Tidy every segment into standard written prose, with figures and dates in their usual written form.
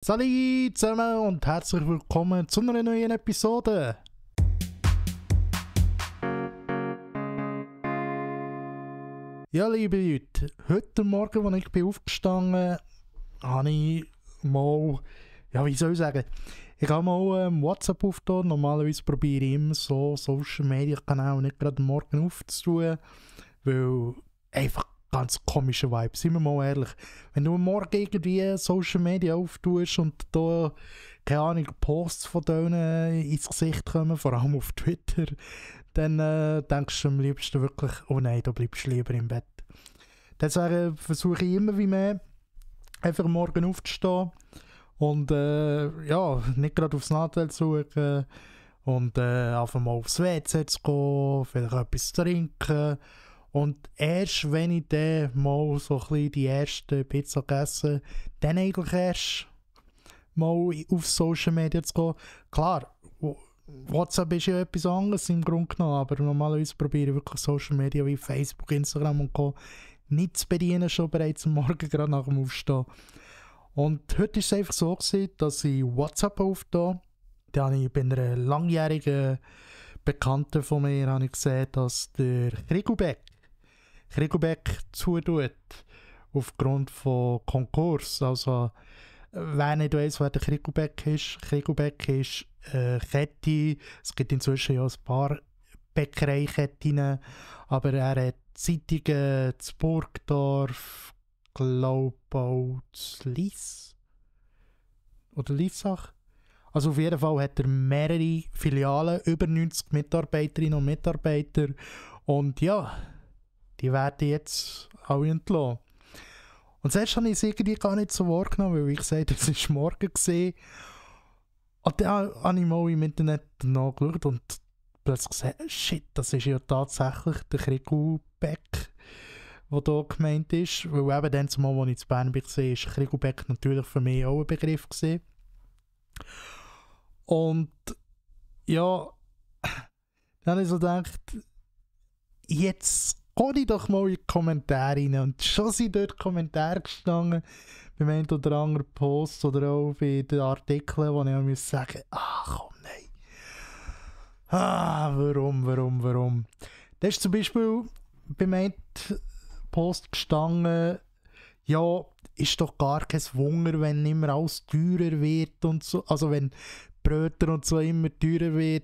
Salut zusammen und herzlich willkommen zu einer neuen Episode. Ja, liebe Leute, heute Morgen, als ich aufgestanden bin, habe ich mal, wie soll ich sagen, ich habe mal WhatsApp aufgetan. Normalerweise probiere ich immer so Social Media Kanäle nicht gerade morgen aufzutun, weil einfach ganz komische Vibe, sind wir mal ehrlich. Wenn du morgen irgendwie Social Media auftust und da, keine Ahnung, Posts von denen ins Gesicht kommen, vor allem auf Twitter, dann denkst du am liebsten wirklich, oh nein, du bleibst lieber im Bett. Deswegen versuche ich immer wie mehr, einfach morgen aufzustehen und nicht gerade aufs Nadel zu suchen und einfach mal aufs WC zu gehen, vielleicht etwas zu trinken. Und erst wenn ich dann mal so ein bisschen die erste Pizza gegessen, dann eigentlich erst mal auf Social Media zu gehen. Klar, WhatsApp ist ja etwas anderes im Grunde genommen, aber normalerweise probiere ich wirklich Social Media wie Facebook, Instagram und Co. nicht zu bedienen, schon bereits am Morgen, gerade nach dem Aufstehen. Und heute war es einfach so gewesen, dass ich WhatsApp aufgetan. Da habe ich bei einer langjährigen Bekannten von mir habe ich gesehen, dass der Kriegelbeck zutut, aufgrund von Konkurs. Also, wer nicht weiss, wer der Kriegelbeck ist Kette. Es gibt inzwischen ja ein paar Bäckereiketten, aber er hat Zeitungen zu Burgdorf, glaube auch zu Lies oder Liesach. Also auf jeden Fall hat er mehrere Filialen, über 90 Mitarbeiterinnen und Mitarbeiter. Und ja, die werden jetzt alle entlassen. Und zuerst habe ich es irgendwie gar nicht so wahrgenommen, weil ich gesagt habe, es war morgen gewesen. Und dann habe ich mal im Internet nachgeschaut und plötzlich gesagt, shit, das ist ja tatsächlich der Kriegelbeck, der hier gemeint ist. Weil eben dann zumal, als ich in Bern war, war Kriegelbeck natürlich für mich auch ein Begriff gewesen. Und ja, dann habe ich so gedacht, jetzt gehe ich doch mal in die Kommentare rein. Und schon sind dort Kommentare gestanden, beim einen oder anderen Post oder auch bei den Artikeln, wo ich muss sagen, komm, nein. Warum? Da ist zum Beispiel beim einen Post gestanden, ja, ist doch gar kein Wunder, wenn immer alles teurer wird und so. Also wenn Brötchen und so immer teurer wird.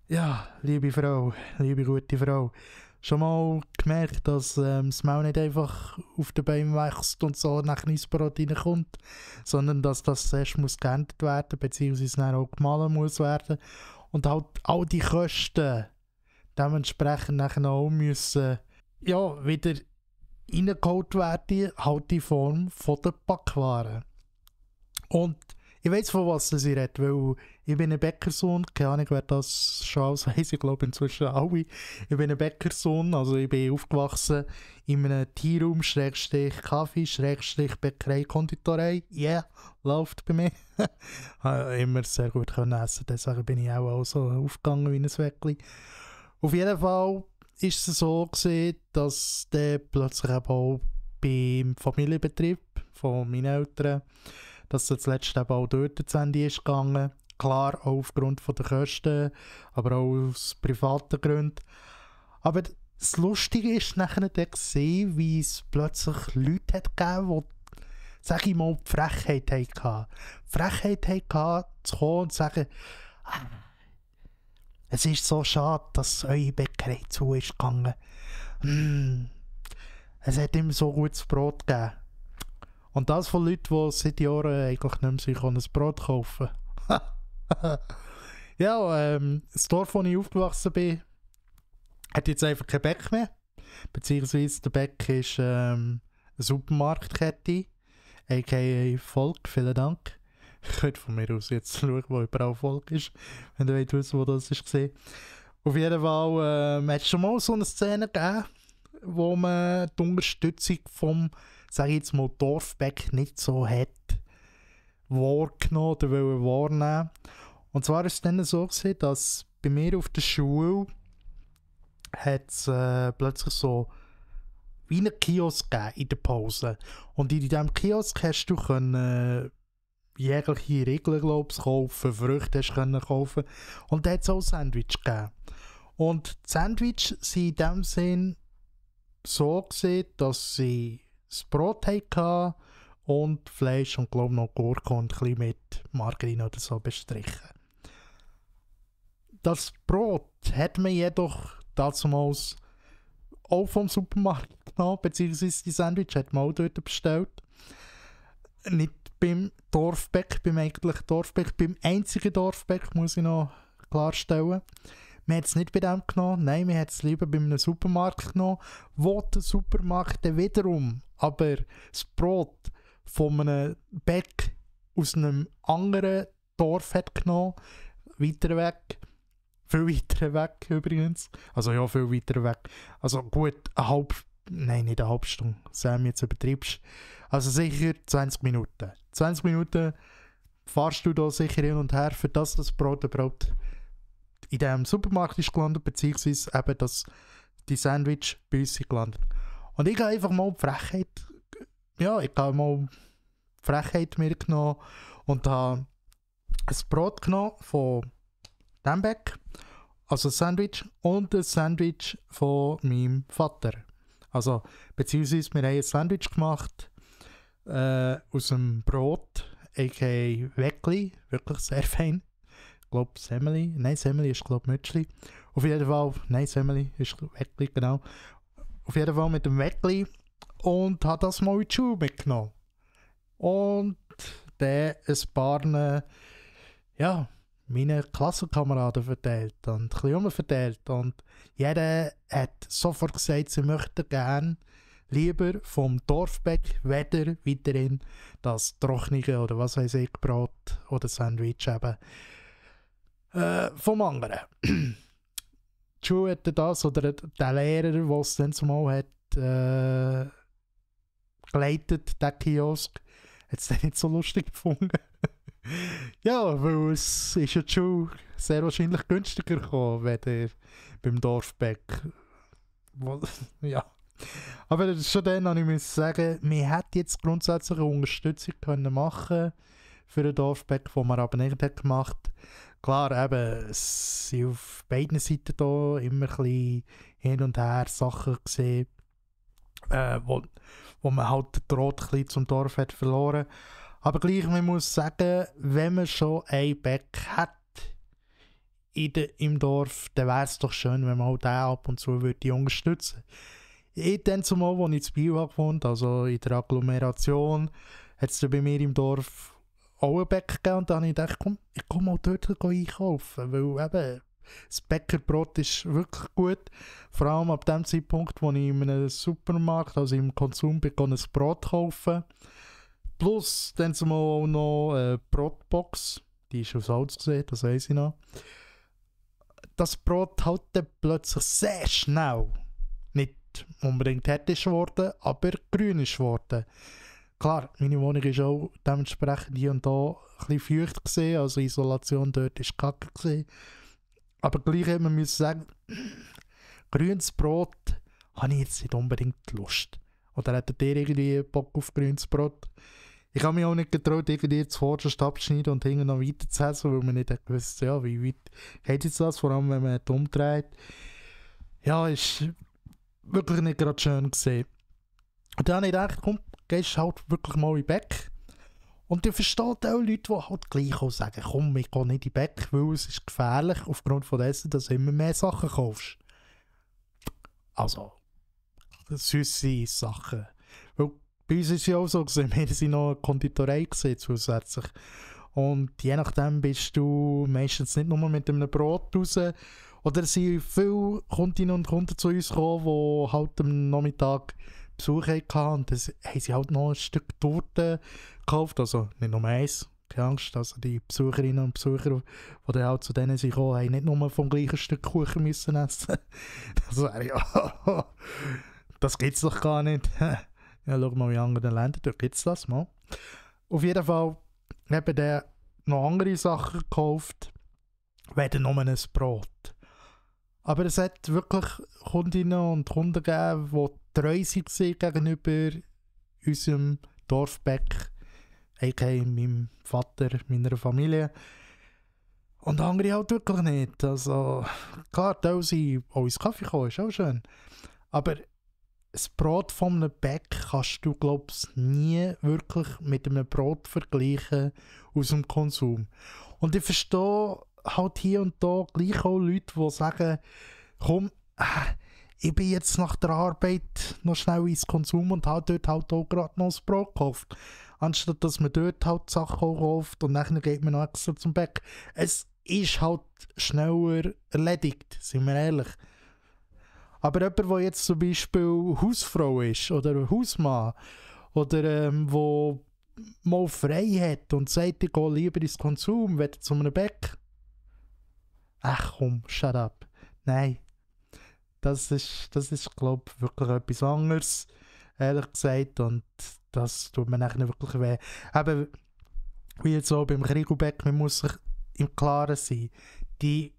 Ja, liebe Frau, liebe gute Frau, schon mal gemerkt, dass das Maul nicht einfach auf den Bäumen wächst und so nach Nussbrot reinkommt, sondern dass das erst muss geerntet werden, beziehungsweise dann auch gemahlen muss werden. Und halt all die Kosten dementsprechend nachher auch müssen, wieder reingeholt werden, halt in Form von der Backwaren. Und ich weiss, von was ich rede, weil ich bin ein Bäckersohn, keine Ahnung, wer das schon alles weiss, ich glaube inzwischen alle. Ich bin ein Bäckersohn, also ich bin aufgewachsen in einem Teeraum, Kaffee, Bäckerei, Konditorei. Yeah, läuft bei mir. Immer sehr gut können essen, deswegen bin ich auch so aufgegangen wie ein Weckli. Auf jeden Fall ist es so gewesen, dass dann plötzlich auch beim Familienbetrieb von meinen Eltern, dass das letzte auch dort zu Ende ist gegangen. Klar, auch aufgrund der Kosten, aber auch aus privaten Gründen. Aber das Lustige ist nachher dann gesehen, wie es plötzlich Leute hat gegeben, die, sag ich mal, die Frechheit hatten. Die Frechheit hatten, zu kommen und zu sagen, es ist so schade, dass eure Bäckerei zu ist gegangen. Es hat immer so gutes Brot gegeben. Und das von Leuten, die seit Jahren eigentlich nicht mehr ein Brot kaufen. Ja, das Dorf, wo ich aufgewachsen bin, hat jetzt einfach kein Bäck mehr. Beziehungsweise der Bäck ist eine Supermarktkette, a.k.a. Volk, vielen Dank. Ich könnte von mir aus jetzt schauen, wo überall Volk ist, wenn du wissen, wo das ist gesehen. Auf jeden Fall hat es schon mal so eine Szene gegeben, wo man die Unterstützung vom, sag ich jetzt mal, Dorfbäck nicht so hat wahrgenommen oder wahrnehmen. Und zwar war es dann so gewesen, dass bei mir auf der Schule hat es plötzlich so wie einen Kiosk gegeben in der Pause. Und in diesem Kiosk hast du können jegliche Regeln, glaube ich, kaufen, Früchte hast können kaufen. Und da hat es auch Sandwich gegeben. Und die Sandwich sind in dem Sinn so gesehen, dass sie das Brot hatten und Fleisch und glaube noch Gurke und ein bisschen mit Margarine oder so bestrichen. Das Brot hat man jedoch damals auch vom Supermarkt genommen, beziehungsweise die Sandwich hat man auch dort bestellt. Nicht beim Dorfbäck, beim eigentlichen Dorfbäck, beim einzigen Dorfbäck, muss ich noch klarstellen. Man hat es nicht bei dem genommen, nein, man hat es lieber bei einem Supermarkt genommen, wo der Supermarkt dann wiederum aber das Brot von einem Bäck aus einem anderen Dorf hat genommen, weiter weg, viel weiter weg übrigens, also ja, viel weiter weg, also gut, nicht eine halbe Stunde, Sam, jetzt übertreibst, also sicher 20 Minuten. 20 Minuten fahrst du da sicher hin und her, für das Brot überhaupt in diesem Supermarkt ist gelandet, beziehungsweise eben, dass die Sandwich bei uns sind gelandet. Und ich habe einfach mal die Frechheit mir genommen und habe ein Brot genommen von diesem Bäck, also ein Sandwich, und ein Sandwich von meinem Vater. Also, beziehungsweise wir haben ein Sandwich gemacht aus dem Brot, a.k.a. Weckli, wirklich sehr fein. Ich glaube Semmeli, nein, Semmeli ist glaube Mütschli. Auf jeden Fall, nein, Semmeli ist Weckli, genau. Auf jeden Fall mit dem Weckli und habe das mal in die Schule mitgenommen. Und dann ein paar, ja, meine Klassenkameraden verteilt und ein bisschen verteilt. Und jeder hat sofort gesagt, sie möchten gerne lieber vom Dorfbäck weder weiterhin das trockene oder was weiß ich, Brot oder Sandwich eben vom anderen. Die Schule hatte das, oder der Lehrer, der es dann zumal hat geleitet, der Kiosk, hat es dann nicht so lustig gefunden. Ja, weil es ist ja die Schule sehr wahrscheinlich günstiger gekommen, weder beim Dorfbäck. Ja. Aber schon dann habe ich sagen, wir hätten jetzt grundsätzlich eine Unterstützung können machen für den Dorfbäck, die man aber nicht hat gemacht. Klar, eben, es sind auf beiden Seiten da immer ein bisschen hin und her Sachen gesehen, wo man halt den Draht ein bisschen zum Dorf hat verloren. Aber gleich, man muss sagen, wenn man schon ein Bäck hat im Dorf, dann wäre es doch schön, wenn man auch den ab und zu würde unterstützen. Dann zumal, als ich in Biel gewohnt habe, also in der Agglomeration, hat es bei mir im Dorf auch ein Bäck gegeben und dann habe ich gedacht, komm, ich komme mal dort einkaufen, weil eben das Bäckerbrot ist wirklich gut, vor allem ab dem Zeitpunkt, wo ich in einem Supermarkt, also im Konsum, begonnen ein Brot kaufen. Plus dann zumal auch noch eine Brotbox, die ist aus Holz gesehen, das weiss ich noch. Das Brot halt dann plötzlich sehr schnell nicht unbedingt hart ist geworden, aber grün ist geworden. Klar, meine Wohnung ist auch dementsprechend hier und da ein bisschen feucht gewesen, also Isolation dort war kacke gewesen. Aber gleich haben wir müssen sagen, grünes Brot habe ich jetzt nicht unbedingt Lust. Oder hättet ihr irgendwie Bock auf grünes Brot? Ich habe mich auch nicht getraut, irgendwie zuvorderst abzuschneiden und hinten noch weiter zu essen, weil man nicht gewusst, ja, wie weit geht jetzt das, vor allem wenn man umdreht. Ja, ist wirklich nicht gerade schön gesehen. Und dann habe ich gedacht, komm, gehst halt wirklich mal in den Bäck. Und ich verstehe auch Leute, die halt gleich auch sagen, komm, ich gehe nicht in den Bäck, weil es ist gefährlich, aufgrund von dessen, dass du immer mehr Sachen kaufst. Also, süße Sachen. Weil bei uns ist es ja auch so gewesen, wir sind noch eine Konditorei gesehen zusätzlich. Und je nachdem bist du meistens nicht nur mit einem Brot raus. Oder es sind viele Kundinnen und Kunden zu uns gekommen, die halt am Nachmittag Besuch hatten. Und dann haben sie halt noch ein Stück Torte gekauft. Also nicht nur eins, keine Angst. Also die Besucherinnen und Besucher, die dann halt zu denen sind gekommen, haben nicht nur vom gleichen Stück Kuchen müssen essen. Das wäre ja, das gibt's doch gar nicht. Ja, schau mal in anderen Ländern, da gibt es das mal. Auf jeden Fall haben dann noch andere Sachen gekauft, weder nur ein Brot. Aber es hat wirklich Kundinnen und Kunden gegeben, die treu waren gegenüber unserem Dorfbäck, aka meinem Vater, meiner Familie. Und andere halt wirklich nicht. Also, klar, da sie auch ins Kaffee kommen, ist auch schön. Aber das Brot von einem Bäck kannst du, glaubst nie wirklich mit einem Brot vergleichen aus dem Konsum. Und ich verstehe halt hier und da gleich auch Leute, die sagen, komm, ich bin jetzt nach der Arbeit noch schnell ins Konsum und habe dort halt auch gerade noch das Brot gekauft. Anstatt dass man dort halt Sachen kauft und dann geht man noch extra zum Bäck. Es ist halt schneller erledigt, sind wir ehrlich. Aber jemand, der jetzt zum Beispiel Hausfrau ist oder Hausmann oder wo mal frei hat und sagt, ich gehe lieber ins Konsum, weder zu einem Bäck. Ach komm, shut up. Nein. Das ist glaube ich, wirklich etwas anderes, ehrlich gesagt. Und das tut mir nachher wirklich weh. Eben, wie jetzt auch beim Kriegelbäck, man muss sich im Klaren sein. Die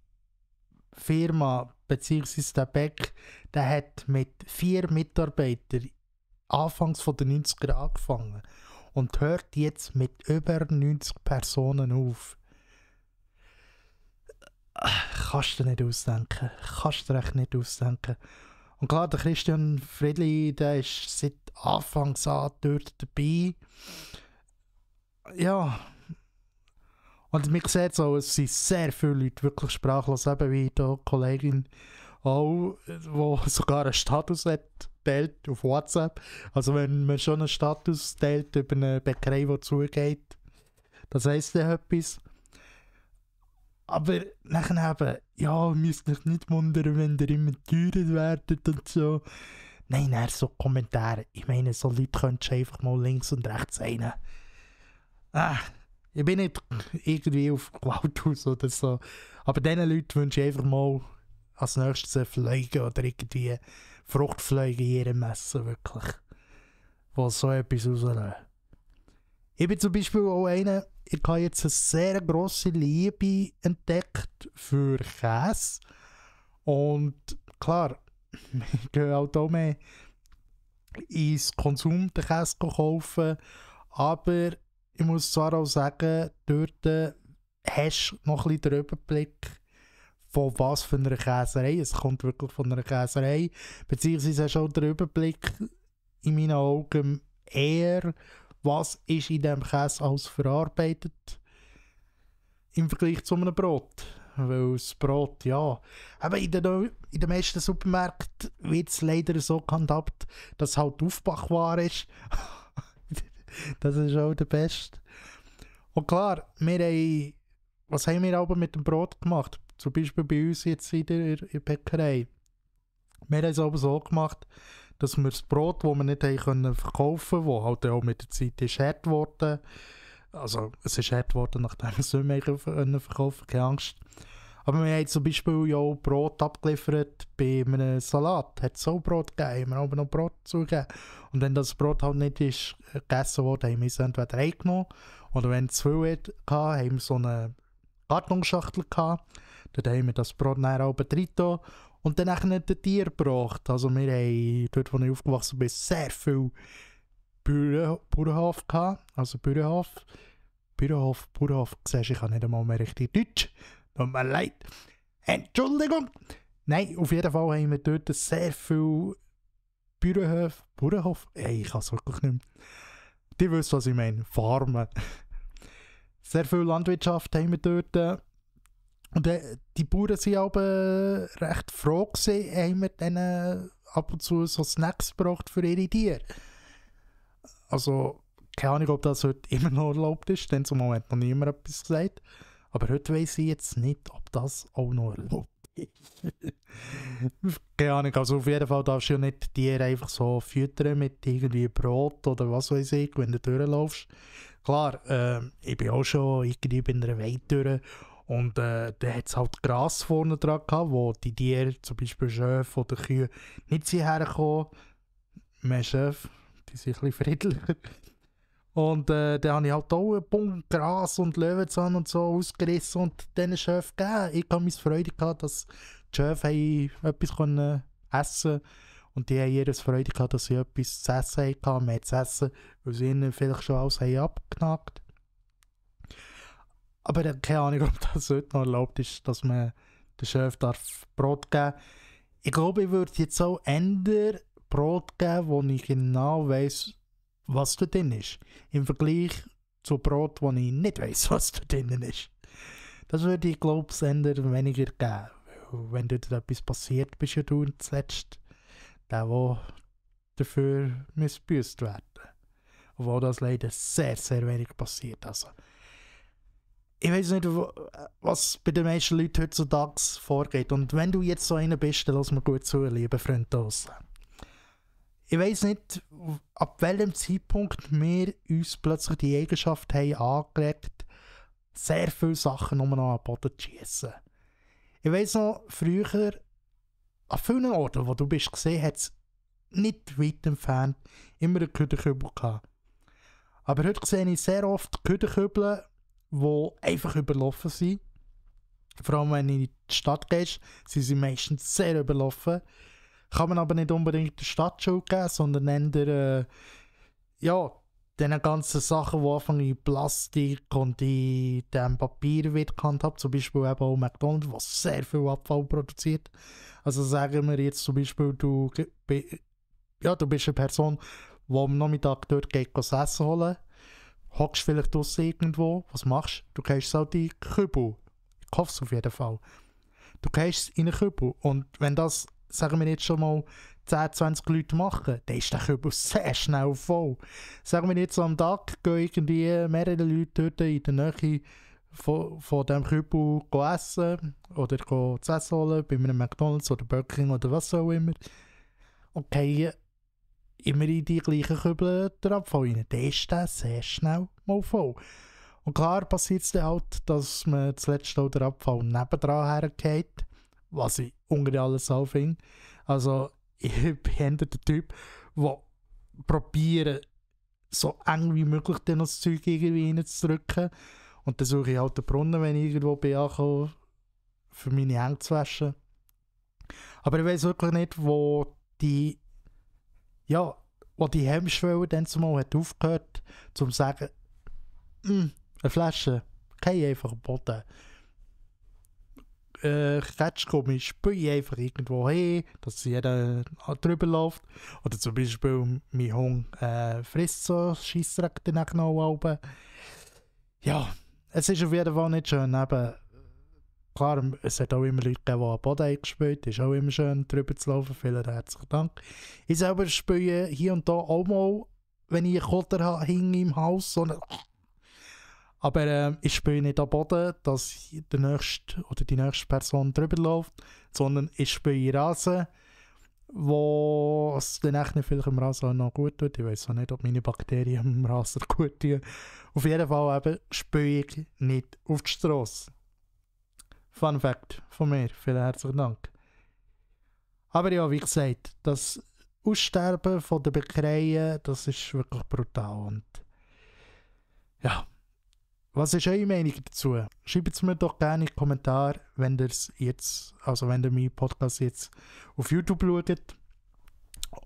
Firma bzw. der Bäck, der hat mit 4 Mitarbeitern anfangs von den 90er angefangen und hört jetzt mit über 90 Personen auf. Kannst du dir nicht ausdenken. Kannst du dir echt nicht ausdenken. Und klar, der Christian Friedli, der ist seit Anfangs an dort dabei. Ja. Und man sieht so, es sind sehr viele Leute wirklich sprachlos, eben wie die Kollegin auch, die sogar einen Status hat, teilt auf WhatsApp. Also wenn man schon einen Status teilt über eine Bäckerei, die zugeht, das heisst ja etwas. Aber nachher eben, ja, müsst euch nicht wundern, wenn ihr immer teurer werdet und so. Nein, so Kommentare. Ich meine, so Leute könntest du einfach mal links und rechts rein. Ich bin nicht irgendwie auf Gewalt aus oder so. Aber diesen Leuten wünsche ich einfach mal als nächstes Fliegen oder irgendwie Fruchtfliegen in ihrem Essen, wirklich. Die so etwas rauslösen. Ich bin zum Beispiel auch einer, ich habe jetzt eine sehr grosse Liebe entdeckt für Käse. Und klar, ich gehe halt auch mehr ins Konsum den Käse kaufen. Aber ich muss zwar auch sagen, dort hast du noch ein bisschen den Überblick, von was für einer Käserei. Es kommt wirklich von einer Käserei. Beziehungsweise hast du auch den Überblick, in meinen Augen, eher, was ist in diesem Käse alles verarbeitet im Vergleich zu einem Brot. Weil das Brot, ja, aber in den meisten Supermärkten wird es leider so gehandhabt, dass es halt Aufbackware ist. Das ist auch der Beste. Und klar, was haben wir aber mit dem Brot gemacht? Zum Beispiel bei uns jetzt in der Bäckerei. Wir haben es aber so gemacht, dass wir das Brot, das wir nicht verkaufen konnten, das halt auch mit der Zeit ist hart geworden. Also es ist hart geworden, nachdem wir es nicht mehr verkaufen konnten, keine Angst. Aber wir haben zum Beispiel ja auch Brot abgeliefert bei einem Salat. Hat es auch Brot gegeben, haben wir aber noch Brot zugegeben. Und wenn das Brot halt nicht ist gegessen wurde, haben wir es entweder eingenommen. Oder wenn es zu viel hatte, haben wir so eine Kartonschachtel gehabt. Dort haben wir das Brot nachher oben drin getan und dann nachher den Tier gebracht. Also wir haben dort, wo ich aufgewachsen bin, sehr viel Bauernhof gehabt. Also Bauernhof, siehst du, ich kann nicht einmal mehr richtig Deutsch. Tut mir leid. Entschuldigung. Nein, auf jeden Fall haben wir dort sehr viel Bauernhof. Ich kann es wirklich nicht mehr. Die wissen, was ich meine. Farmen. Sehr viel Landwirtschaft haben wir dort. Und die Bauern waren aber recht froh gewesen, haben wir denen ab und zu so Snacks gebracht für ihre Tiere. Also, keine Ahnung, ob das heute immer noch erlaubt ist, denn zum Moment noch niemand etwas gesagt. Aber heute weiss ich jetzt nicht, ob das auch noch erlaubt ist. Keine Ahnung, also auf jeden Fall darfst du ja nicht die Tiere einfach so füttern mit irgendwie Brot oder was weiß ich, wenn du durchlaufst. Klar, ich bin auch schon irgendwie bei einer Weidtür und da hat es halt Gras vorne dran gehabt, wo die Tiere, zum Beispiel Schöfe oder Kühe, nicht hergekommen. Mehr Schöfe, die sind ein bisschen friedlicher. Und dann habe ich halt auch einen Punkt Gras und Löwenzahn und so ausgerissen und diesen Schöfen gegeben. Ich habe meine Freude gehabt, dass die Schöfe etwas essen konnten. Und die haben ihre Freude gehabt, dass sie etwas zu essen hatten, mehr zu essen, weil sie ihnen vielleicht schon alles haben abgenagt. Aber keine Ahnung, ob das heute noch erlaubt ist, dass man den Chef Brot geben darf. Ich glaube, ich würde jetzt auch eher Brot geben, wo ich genau weiss, was da drin ist. Im Vergleich zu Brot, wo ich nicht weiss, was da drin ist. Das würde ich, glaube ich, eher weniger geben. Weil wenn dir etwas passiert, bist ja du zuletzt der dafür missbüßt werden. Obwohl das leider sehr, sehr wenig passiert. Also, ich weiß nicht, was bei den meisten Leuten heutzutage vorgeht. Und wenn du jetzt so einer bist, dann lass mir gut zu, liebe Freunde draussen. Ich weiss nicht, ab welchem Zeitpunkt wir uns plötzlich die Eigenschaft haben angelegt, sehr viele Sachen nur noch an den Boden zu schiessen. Ich weiss noch, früher, an vielen Orten, wo du bist gesehen, hat es nicht weit entfernt immer einen Küchenkübel gehabt. Aber heute sehe ich sehr oft Küchenkübel, die einfach überlaufen sind. Vor allem, wenn du in die Stadt gehst, sind sie meistens sehr überlaufen. Kann man aber nicht unbedingt der Stadtschule geben, sondern eher, diese ganzen Sachen, die anfangen in Plastik und in dem Papier wird gehandhabt, zum Beispiel eben auch McDonald's, was sehr viel Abfall produziert. Also sagen wir jetzt zum Beispiel, du bist eine Person, die am Nachmittag dort geht, das Essen holen, hockst vielleicht draussen irgendwo, was machst du? Du gehst halt in den Kübel. Ich hoffe es auf jeden Fall. Du gehst in den Kübel und wenn das, sagen wir jetzt schon mal, 10, 20 Leute machen, dann ist der Kübel sehr schnell voll. Sagen wir jetzt am Tag, gehen irgendwie mehrere Leute dort in der Nähe von diesem Kübel essen oder zu essen holen, bei einem McDonald's oder Burger King oder was auch immer. Okay, immer in die gleichen Kübel der Abfall rein. Dann ist der sehr schnell mal voll. Und klar passiert es dann halt, dass man zuletzt auch der Abfall nebendran hergeht, was ich unter alles auch finde. Also, ich bin der Typ, der probiert, so eng wie möglich dann das Zeug irgendwie reinzudrücken. Und dann suche ich halt den Brunnen, wenn ich irgendwo bin, für meine Hände zu waschen. Aber ich weiss wirklich nicht, wo die Hemmschwelle dann zumal hat aufgehört, um zu sagen, eine Flasche, kein einfach Boden. Ketschgummi spüle einfach irgendwo hin, dass jeder drüber läuft. Oder zum Beispiel mein Hund frisst so Scheissdreck dann auch noch oben. Ja, es ist auf jeden Fall nicht schön. Eben, klar, es hat auch immer Leute gegeben, die am Boden gespielt. Es ist auch immer schön, drüber zu laufen. Vielen herzlichen Dank. Ich selber spüle hier und da auch mal, wenn ich einen Kotter habe, hing im Haus. Aber ich spüle nicht am Boden, dass der nächste oder die nächste Person drüber läuft, sondern ich spüle Rasen, wo es dann echt vielleicht im Rasen auch noch gut tut. Ich weiß auch nicht, ob meine Bakterien im Rasen gut tun. Auf jeden Fall eben spüle ich nicht auf die Strasse. Fun Fact von mir. Vielen herzlichen Dank. Aber ja, wie gesagt, das Aussterben von der Bäckereien, das ist wirklich brutal. Und ja, was ist eure Meinung dazu? Schreibt es mir doch gerne in die Kommentare, wenn ihr meinen Podcast jetzt auf YouTube schaut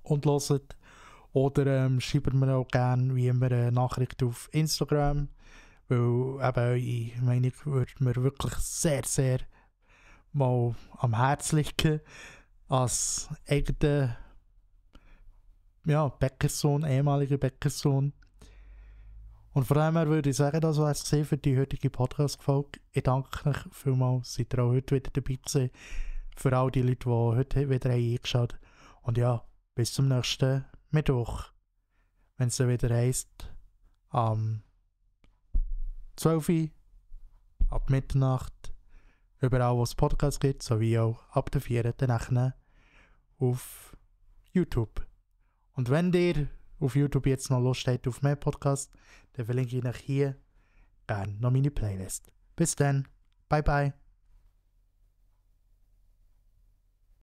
und hört. Oder schreibt mir auch gerne wie immer eine Nachricht auf Instagram, weil eben eure Meinung würde mir wirklich sehr, sehr mal am Herzen liegen, als eigener Bäckersohn, ehemaliger Bäckersohn. Und von dem her würde ich sagen, das war es für die heutige Podcast-Folge. Ich danke euch vielmals, seid ihr auch heute wieder dabei gewesen. Für all die Leute, die heute wieder eingeschaut haben. Und ja, bis zum nächsten Mittwoch. Wenn es dann wieder heisst, am 12 Uhr, ab Mitternacht, überall wo es Podcasts gibt, sowie auch ab der 4. dann auf YouTube. Und wenn ihr auf YouTube jetzt noch Lust habt auf mehr Podcasts, dann verlinke ich euch hier gerne noch meine Playlist. Bis dann, bye bye.